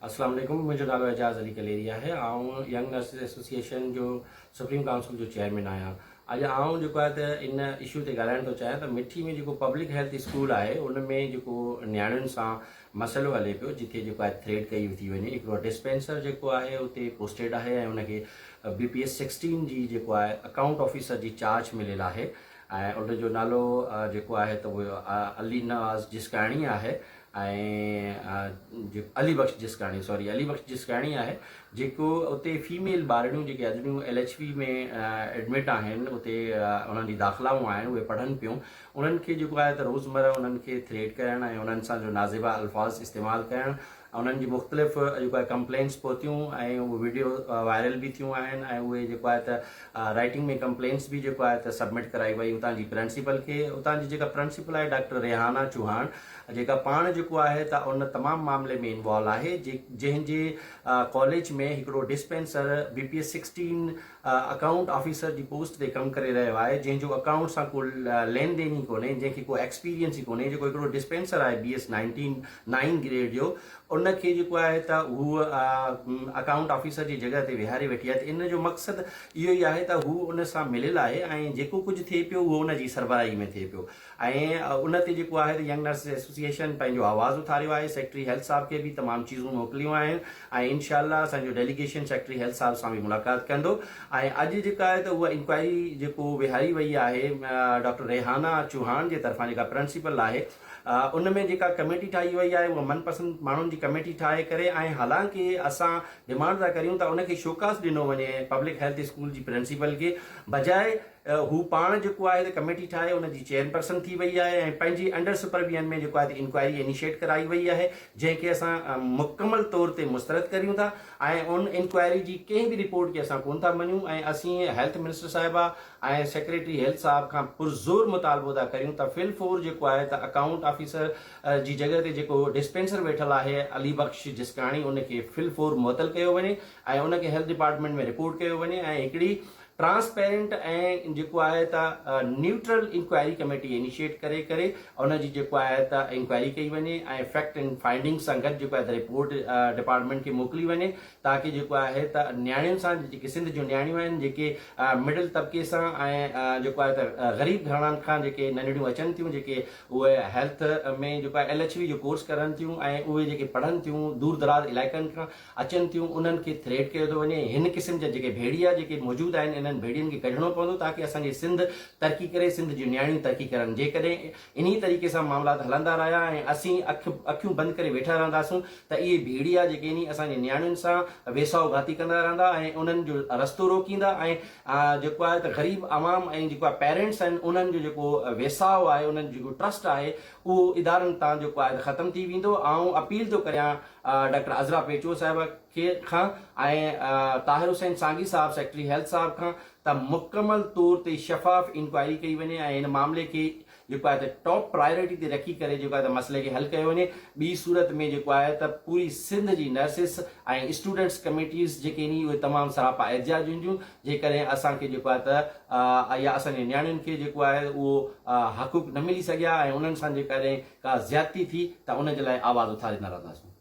السلام عليڪم منهنجو نالو اعجاز علي ڪليري آهي آئون ينگ نرسز ايسوسيئيشن جو سپريم ڪائونسل جو چيئرمين آهيان اڄ آئون جيڪو آهي ته ان اشو تي ڳالهائڻ ٿو چاهيان ته مٺي ۾ جيڪو پبلڪ هيلٿ اسڪول آهي ان ۾ جيڪو نياڻين سان مسئلو هلي پيو جتي جيڪو آهي ٿريڊ ڪئي ٿي وڃي هڪڙو ڊسپينسر جيڪو آهي اتي پوسٽيڊ آهي ۽ ان کي بي پي ايس سڪسٽين جي جيڪو آهي اڪائونٽ آفيسر جي چارج مليل آهي ۽ ان جو نالو جيڪو آهي ته اهو علي نواز جسڪاڻي آهي ۽ علي بخش جسڪاڻي سوري علي بخش جسڪاڻي آهي جيڪو اتي فيميل ٻارڙيون جيڪي اڄڙيون ايل ايڇ وي ۾ ايڊمٽ آهن اتي انهن جي داخلائون آهن اهي پڙهن پيون انهن کي جيڪو آهي ته روزمره انهن کي ٿريٽ ڪرڻ ۽ انهن سان جو نازيبا الفاظ استعمال ڪرڻ انهن جي مختلف جيڪو آهي ڪمپلينٽس پهتيون ۽ اهي وڊيو وائرل به ٿيون آهن ۽ اهي جيڪو آهي ته رائٽنگ ۾ ڪمپلينٽس به جيڪو آهي ته سبمٽ ڪرائي وئي اتان جي پرنسپل کي اتان جي جيڪا پرنسپل آهي ڊاڪٽر ريحانه چوهاڻ جيڪا پاڻ جيڪو آهي ته ان تمام معاملي ۾ انوالو آهي جنهن جي ڪاليج ۾ هڪڙو dispenser B P S sixteen account officer جي پوسٽ تي ڪم ڪري رهيو آهي جنهن جو اڪائونٽ سان ڪو لين دين ئي ڪونهي جنهن کي ڪو ايڪسپيرينس ئي ڪونهي جيڪو هڪڙو ڊسپينسر آهي بي ايس نائنٽين نائين گريڊ جو ان کي جيڪو آهي ته هو اڪائونٽ آفيسر جي جڳهه تي ويهاري ويٺي آهي ته ان جو مقصد اهو ئي آهي ته هو ان سان مليل آهي ۽ جيڪو ڪجهه ٿئي پيو اهو ان جي سربراهي ۾ ٿئي پيو ۽ ان تي جيڪو آهي ته ينگ نرسز ايسوسيئيشن پنهنجو آواز اٿاريو آهي سيڪريٽري هيلٿ صاحب کي به تمام چيزون موڪليون آهن ۽ انشاء الله اسان جو ڊيليگيشن سيڪريٽري هيلٿ صاحب سان به ملاقات ڪندو ۽ اڄ جيڪا آهي ته اها انڪوائري جيڪو ويهاري وئي آهي ڊاڪٽر ريحانه چوهاڻ جي طرفان جيڪا پرنسپل آهي ان ۾ جيڪا ڪميٽي ٺاهي وئي آهي اها من پسند ماڻهن جي ڪميٽي ٺاهي ڪري ۽ حالانڪه اسان ڊمانڊ ٿا ڪريون ته ان کي شوڪاز ڏنو وڃي پبلڪ هيلٿ اسڪول جي پرنسپل کي بجاء هو پاڻ جيڪو آهي ته ڪميٽي ٺاهي ان جي چيئرپرسن ٿي وئي آهي ۽ پنهنجي انڊر سپرويزن ۾ جيڪو آهي ته انڪوائري انيشيٽ ڪرائي وئي آهي جنهن کي اسان مڪمل طور تي مسترد ڪريون ٿا ۽ ان انڪوائري جي ڪنهن به رپورٽ کي اسان ڪونه ٿا مڃون ۽ اسين هيلٿ منسٽر صاحبه ۽ سيڪريٽري هيلٿ صاحب کان پرزور مطالبو ٿا ڪريون ته فل فور جيڪو آهي ته اڪائونٽ آفيسر جي جڳهه تي جيڪو ڊسپينسر ويٺل آهي علي بخش جسڪاڻي ان کي فل فور معطل ڪيو وڃي ۽ ان کي هيلٿ ڊپارٽمينٽ ۾ رپورٽ ڪيو وڃي ۽ هڪڙي ٽرانسپيرنٽ ۽ جيڪو آهي ته نيوٽرل انڪوائري ڪميٽي انيشيٽ ڪري ڪري ان جي جيڪو آهي ته انڪوائري ڪئي وڃي ۽ فيڪٽ اينڊ فائنڊنگز سان گڏ جيڪو آهي ته رپورٽ ڊپارٽمينٽ کي موڪلي وڃي تاڪه جيڪو آهي ته نياڻين سان جيڪي سنڌ جون نياڻيون آهن جيڪي مڊل طبقي سان ۽ جيڪو آهي ته غريب گهراڻن کان جيڪي ننڍڙيون اچن ٿيون جيڪي اهي هيلٿ ۾ جيڪو آهي ايل ايڇ وي جو ڪورس ڪرن ٿيون ۽ اهي جيڪي پڙهن ٿيون دور دراز علائقن کان اچن ٿيون انهن کي ٿريٽ ڪيو ٿو وڃي هن قسم جا جيڪي ڀيڙيا جيڪي موجود آهن انهن ڀيڙين کي ڪڍڻو پوندو تاڪه اسان جي سنڌ ترقي ڪري سنڌ جون نياڻيون ترقي ڪرن جيڪڏهن انهي طريقي سان معاملات هلندا رهيا ۽ اسين اک اکيون بند ڪري ويٺا رهنداسون ته اهي ڀيڙيا جيڪي انهي اسان جي نياڻين سان ويساهه گهاتي ڪندا رهندا ۽ انهن جو رستو روڪيندا ۽ جيڪو آهي ته غريب عوام ۽ جيڪو آهي پيرنٽس آهن انهن جو جيڪو ويساهه آهي انهن جو جيڪو ٽرسٽ آهي اهو ادارن تان جيڪو آهي ته ختم ٿي ويندو آئون اپيل ٿو ڪريان ڊاڪٽر عذرا پيچوهو صاحبه کي کان ۽ طاهر حسين سانگي صاحب سيڪريٽري هيلٿ صاحب کان ته مڪمل طور تي شفاف انڪوائري ڪئي وڃي ۽ هن معاملي کي جيڪو آهي ته ٽاپ پرائرٽي تي رکي ڪري جيڪو آهي ته مسئلي کي حل ڪيو وڃي ٻي صورت ۾ جيڪو آهي ته پوري سنڌ جي نرسز ۽ اسٽوڊنٽس ڪميٽيز جيڪي آهن اهي تمام سراپا احتجاج هونديون جيڪڏهن اسان کي جيڪو آهي ته يا اسان جي نياڻين کي جيڪو آهي اهو حقوق نه ملي سگهيا ۽ انهن سان جيڪڏهن ڪا زيادتي ٿي ته ان جي لاء آواز اٿاريندا رهنداسون.